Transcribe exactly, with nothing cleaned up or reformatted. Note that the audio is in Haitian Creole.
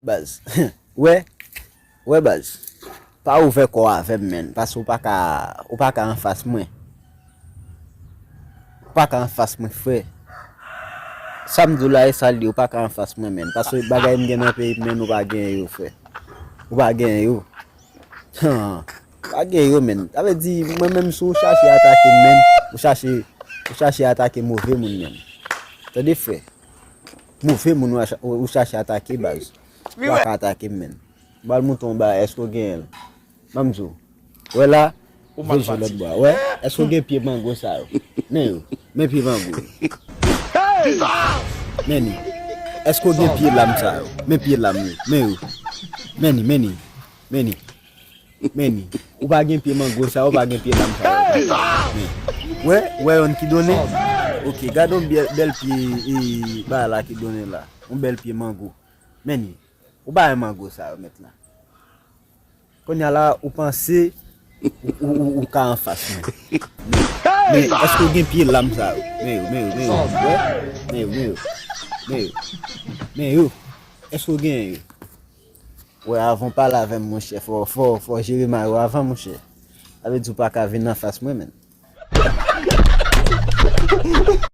Baz. Wè, wè baz. Pa ouvè kò w avè m, menn, paske ou pa ka, ou pa ka anfas mwen. Ou pa ka anfas mwen, frè. Sa m di w la, e sa l ye, ou pa ka anfas mwen, menn, paske bagay m gen nan peyi m, menn, ou pa genyen yo, frè. Ou pa genyen yo. Ou pa genyen yo, menn. Sa vle di, mwen menm, si w chache atake m, menn, ou chache, ou chache atake move moun, menn. Tande, frè. Move moun ou a cha-, ou, ou chache atake, baz. Ou pa ka atake m, menn. M pral montre w yon bagay, èske w genyen l? Ban m di w. Wè la, veye lòt bò a. Wè, èske w gen pye mango sa yo? Men yo, men pye mango yo. Men ni. Èske w gen pye lam sa yo? Men pye lam yo. Men yo. Men ni, men ni, men ni. Men ni. Ou pa gen pye mango sa yo, ou pa gen pye lam sa yo. Men. Wè, wè yonn ki donnen? Ok, gade yon bèl, bèl pye, e, bagay la ki donnen la. Yon bèl pye mango. Men ni. Ou pa gen mango sa yo, mèt la. Kounye a la, ou panse ou, ou, ou, ou ka anfas mwen. Men, men èske w gen pye lam sa yo? Men yo, men yo, men yo. Wè? Men yo, men yo. Men yo. Men yo. Èske w genyen yo? Wè, avan w pale avè m, monchè, fò, fò, fò w jere may ou avan, monchè. Sa vle di w pa ka vin anfas mwen, menn.